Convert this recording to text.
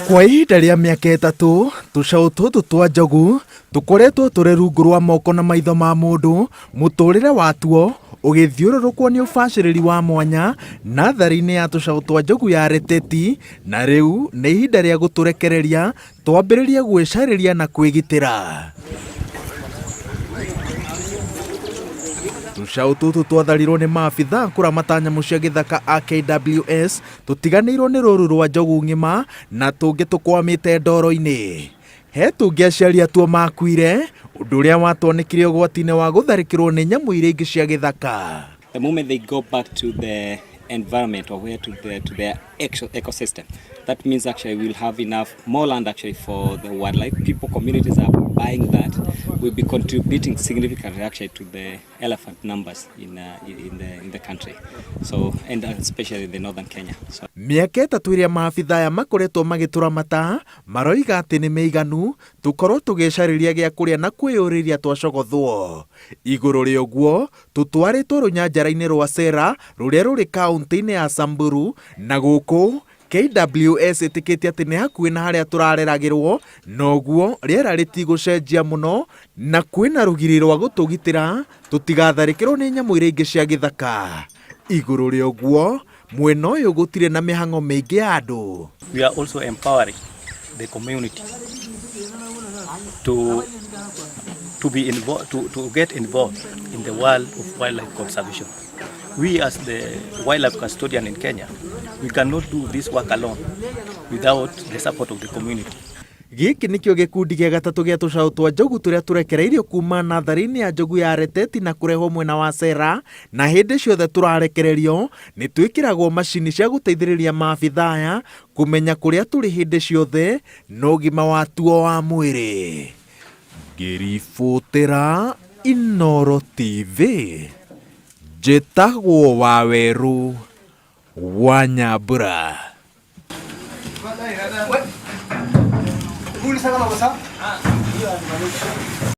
Kwa ihinda rĩa mĩaka 3, tũcaũ tũtũ twa njogu tũkoretwo tũrĩ rungu rwa moko na maitho ma mũndũ, mũtũrĩre watuo ũgĩthiũrũrũkwo nĩ ũbacĩrĩri wa mwanya natharĩ-inĩ ya tũcaũ twa njogu ya Reteti, na rĩu nĩ ihinda rĩa gũtũrekereria twambĩrĩrie gwĩcarĩria na kwĩgitĩra. Tũcaũ tũtũ twatharirwo nĩ maabithaa kũramata nyamũ cia gĩthaka a KWS tũtiganĩirwo nĩ rũru rwa njogu ng'ima na tũngĩ tũkwamĩte ndoro-inĩ. He tũngĩ aciari atuo makuire, ũndũ ũrĩa watwanĩkire ũgwati-inĩ wa gũtharĩkĩrwo nĩ nyamũ iria ingĩ cia gĩthaka. The moment they go back to the environment or where to their ecosystem, that means actually we'll have enough more land actually for the wildlife. People, communities are buying that. We'll be contributing significantly actually to the elephant numbers in the country. So, and especially the northern Kenya. So. Mĩaka 3 ĩrĩa maabithaa aya makoretwo magĩtũramata maroiga atĩ nĩ mĩiganu tũkorwo tũgĩcarĩria gĩa kũrĩa na kwĩyũrĩria twacogothwo. Igũrũ rĩa ũguo tũtwarĩtwo rũnyanjara-inĩ rwa Sera rũrĩa rũrĩ kaũntĩ-inĩ ya Samburu, na gũkũ KWS ĩtĩkĩtie atĩ nĩ hakuhĩ na harĩa tũrareragĩrwo, noguo rĩera rĩtigũcenjia mũno na kwĩna rũgiri rwa gũtũgitĩra tũtigatharĩkĩrwo nĩ nyamũ iria ingĩ cia gĩthaka. Igũrũ rĩa ũguo mwena ũyũ gũtirĩ na mĩhang'o mĩingĩ ya andũ. We are also empowering the community to be involved, to get involved in the world of wildlife conservation. We as the wildlife custodian in Kenya, we cannot do this work alone without the support of the community. Gĩkĩ nĩkĩo gĩkundi gĩa gatatũ gĩa tũcaũ twa njogu tũrĩa tũrekereirio kuma natharĩ-inĩ ya njogu ya Reteti na kũrehwo mwena wa Sera, na hĩndĩ ciothe tũrarekererio nĩ twĩkĩragwo macini cia gũteithĩrĩria maabithaa aya kũmenya kũrĩa tũrĩ hĩndĩ ciothe na ũgima watuo wa mwĩrĩ. Ngĩribotera Inooro TV, njĩtagwo Wawerũ wa Nyambura.